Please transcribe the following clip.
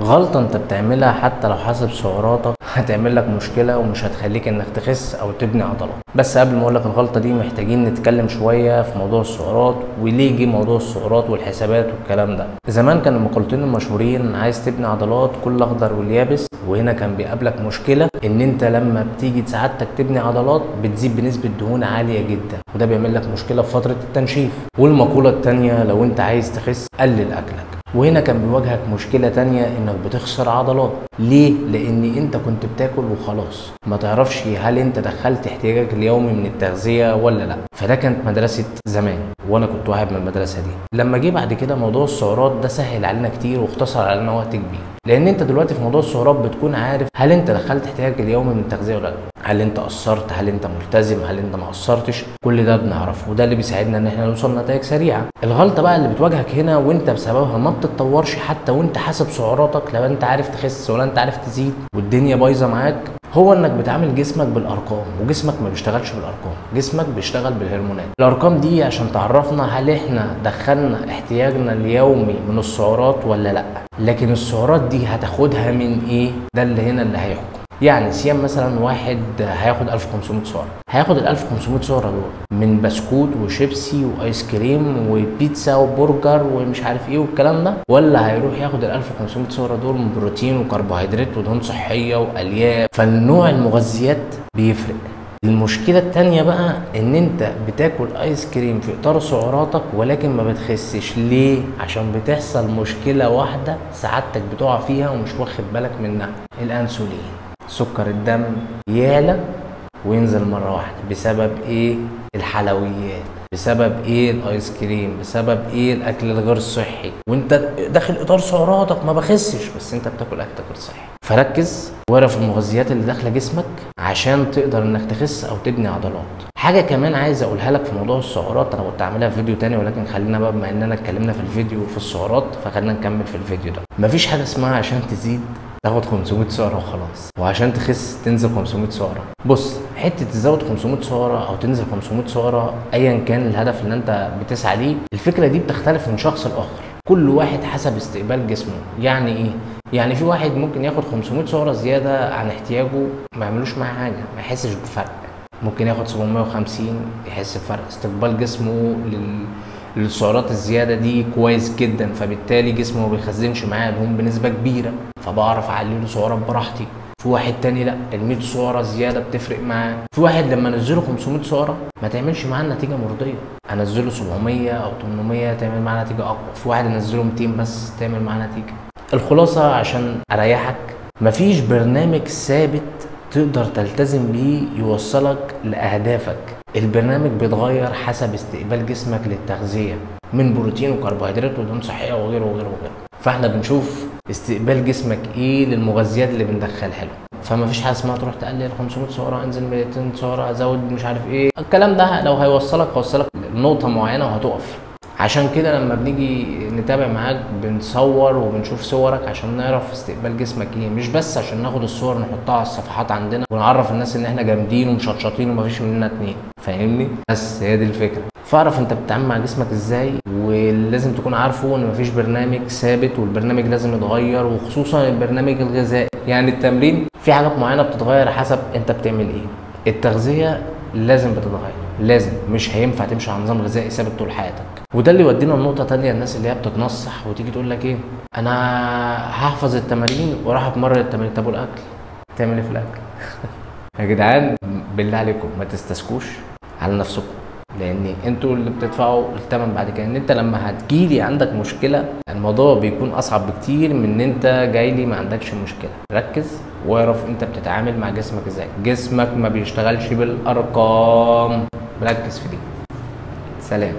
غلطة انت بتعملها حتى لو حاسب سعراتك هتعمل لك مشكلة ومش هتخليك انك تخس او تبني عضلات. بس قبل ما اقول لك الغلطة دي محتاجين نتكلم شوية في موضوع السعرات وليه جه موضوع السعرات والحسابات والكلام ده. زمان كان المقولتين المشهورين عايز تبني عضلات كل اخضر واليابس، وهنا كان بيقابلك مشكلة ان انت لما بتيجي سعادتك تبني عضلات بتزيد بنسبة دهون عالية جدا، وده بيعمل لك مشكلة في فترة التنشيف. والمقولة التانية لو انت عايز تخس قلل اكلك، وهنا كان بيواجهك مشكلة تانية انك بتخسر عضلات. ليه؟ لان انت كنت بتاكل وخلاص، ما تعرفش هل انت دخلت احتياجك اليومي من التغذية ولا لا. فده كانت مدرسة زمان وانا كنت واحد من المدرسة دي. لما جه بعد كده موضوع السعرات ده سهل علينا كتير واختصر علينا وقت كبير، لان انت دلوقتي في موضوع السعرات بتكون عارف هل انت دخلت احتياجك اليومي من التغذية ولا لا، هل انت قصرت، هل انت ملتزم، هل انت ما قصرتش، كل ده بنعرفه وده اللي بيساعدنا ان احنا نوصل لنتائج سريعة. الغلطة بقى اللي بتواجهك هنا وانت بسببها ما بتتطورش حتى وانت حاسب سعراتك، لا انت عارف تخس ولا انت عارف تزيد والدنيا بايظة معاك، هو انك بتعامل جسمك بالارقام، وجسمك ما بيشتغلش بالارقام، جسمك بيشتغل بالهرمونات. الارقام دي عشان تعرفنا هل احنا دخلنا احتياجنا اليومي من السعرات ولا لا، لكن السعرات دي هتاخدها من ايه؟ ده اللي هنا اللي هيحكم. يعني سيام مثلا واحد هياخد 1500 سعره، هياخد ال 1500 سعره دول من بسكوت وشيبسي وايس كريم وبيتزا وبرجر ومش عارف ايه والكلام ده، ولا هيروح ياخد ال 1500 سعره دول من بروتين وكربوهيدرات ودهون صحية والياف؟ فالنوع المغذيات بيفرق. المشكلة التانية بقى ان انت بتاكل ايس كريم في اطار سعراتك ولكن ما بتخسش. ليه؟ عشان بتحصل مشكلة واحدة سعادتك بتقع فيها ومش واخد بالك منها، الانسولين. سكر الدم يعلى وينزل مرة واحدة بسبب ايه؟ الحلويات، بسبب ايه؟ الايس كريم، بسبب ايه؟ الاكل الغير صحي. وانت داخل اطار سعراتك ما بخسش، بس انت بتاكل اكل غير صحي. فركز واعرف المغذيات اللي داخله جسمك عشان تقدر انك تخس او تبني عضلات. حاجة كمان عايز اقولها لك في موضوع السعرات، انا كنت عاملها في فيديو تاني ولكن خلينا بقى بما اننا اتكلمنا في الفيديو في السعرات فخلينا نكمل في الفيديو ده. مفيش حاجة اسمها عشان تزيد تاخد 500 سعره وخلاص، وعشان تخس تنزل 500 سعره. بص، حتة تزود 500 سعره او تنزل 500 سعره ايا كان الهدف اللي انت بتسعى ليه، الفكرة دي بتختلف من شخص لاخر، كل واحد حسب استقبال جسمه. يعني ايه؟ يعني في واحد ممكن ياخد 500 سعره زيادة عن احتياجه ما يعملوش معاه حاجة، ما يحسش بفرق. ممكن ياخد 750 يحس بفرق، استقبال جسمه للسعرات الزيادة دي كويس جدا، فبالتالي جسمه ما بيخزنش معاه دهون بنسبة كبيرة، فبعرف اعلي له سعرات براحتي. في واحد تاني لا، ال 100 سعره زيادة بتفرق معاه. في واحد لما انزله 500 سعره ما تعملش معاه نتيجة مرضية، انزله 700 او 800 تعمل معاه نتيجة اقوى. في واحد انزله 200 بس تعمل معاه نتيجة. الخلاصة عشان اريحك، مفيش برنامج ثابت تقدر تلتزم بيه يوصلك لاهدافك. البرنامج بيتغير حسب استقبال جسمك للتغذيه من بروتين وكربوهيدرات ودهون صحية وغيره وغيره وغيره. فاحنا بنشوف استقبال جسمك ايه للمغذيات اللي بندخلها له. فما فيش حاجة اسمها تروح تقلل 500 سعره، انزل 200 سعره، ازود مش عارف ايه. الكلام ده لو هيوصلك هيوصلك لنقطة معينة وهتقف. عشان كده لما بنيجي نتابع معاك بنصور وبنشوف صورك عشان نعرف استقبال جسمك ايه، مش بس عشان ناخد الصور نحطها على الصفحات عندنا ونعرف الناس ان احنا جامدين ومشطشطين ومفيش مننا اتنين، فاهمني؟ بس هي دي الفكرة. فاعرف انت بتتعامل مع جسمك ازاي، ولازم تكون عارفه ان مفيش برنامج ثابت والبرنامج لازم يتغير، وخصوصا البرنامج الغذائي. يعني التمرين في حاجات معينة بتتغير حسب انت بتعمل ايه. التغذية لازم بتتغير، لازم، مش هينفع تمشي على نظام غذائي ثابت طول حياتك. وده اللي يودينا لنقطة تانية، الناس اللي هي بتتنصح وتيجي تقول لك ايه، انا هحفظ التمارين وراح اتمرن التمارين. طب والاكل؟ تعمل ايه في الاكل؟ يا جدعان بالله عليكم ما تستسكوش على نفسكم، لان انتوا اللي بتدفعوا الثمن بعد كده. ان انت لما هتجيلي عندك مشكلة الموضوع بيكون اصعب بكتير من ان انت جايلي ما عندكش مشكلة. ركز واعرف انت بتتعامل مع جسمك ازاي، جسمك ما بيشتغلش بالارقام، ركز في دي. سلام.